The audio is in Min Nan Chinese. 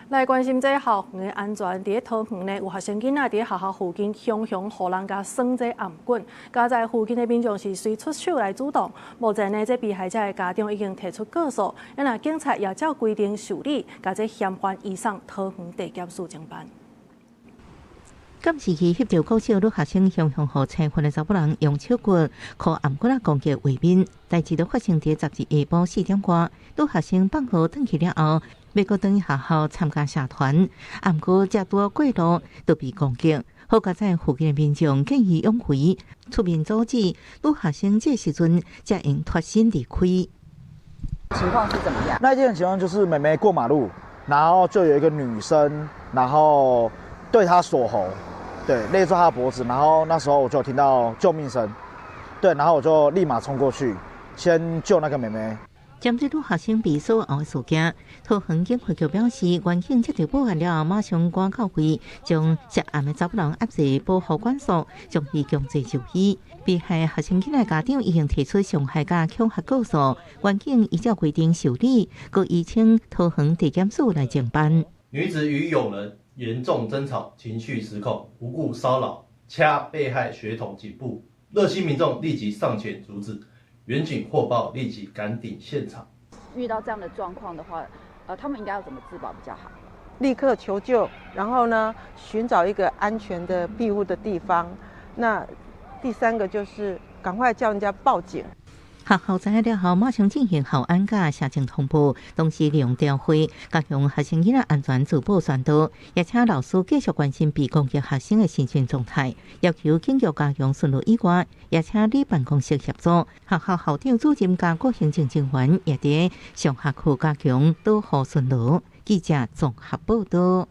來關心這校園的安全，佇咧桃園呢，有學生囡仔佇咧學校附近雄雄予人共耍這頷棍，佳哉附近的民眾是隨出手來阻擋。目前呢，這被害者的家長已經提出告訴，啊，警察也照規定受理，共這嫌犯移送桃園地檢署偵辦。監視器翕著國小女學生雄雄予青雲的查某人用手骨箍頷棍仔攻擊畫面，代誌就發生佇12下晡4點外，女學生放學轉去了後，欲閣轉去學校參加社團，毋過才拄過路就被攻擊。好佳哉附近的民眾見義勇為，出面阻止女學生，這時陣才會脫身離開。情況是怎麼樣？那一件情況就是妹妹過馬路，然後就有一個女生，然後對她鎖喉。對，勒住她的脖子，然後那時候我就聽到救命聲，對，然後我就立馬衝過去，先救那個妹妹。針對女學生被鎖喉的事件，桃園警察局表示，員警接到報案了後，馬上趕到位，將涉案的查某人押入保護管束，將伊強制就醫。被害學生囡仔家長已經提出傷害佮恐嚇告訴，員警依照規定受理，閣移請桃園地檢署來偵辦。女子與友人嚴重爭吵，情緒失控，無故騷擾，掐被害學童頸部，熱心民眾立即上前阻止，員警獲報立即趕抵現場。遇到這樣的狀況的話，他們應該要怎麼自保比較好？立刻求救，然後呢，尋找一個安全的庇護的地方。那第三個就是趕快叫人家報警。學校知影了後，馬上進行校安佮社政通報，同時利用朝會加強學生囡仔安全自保宣導，也請老師繼續關心被攻擊學生的身心狀態，要求警局加強巡邏以外，也請里辦公室協助學校校長主任佮各行政人員也佇上下課加強導護巡邏。記者綜合報道。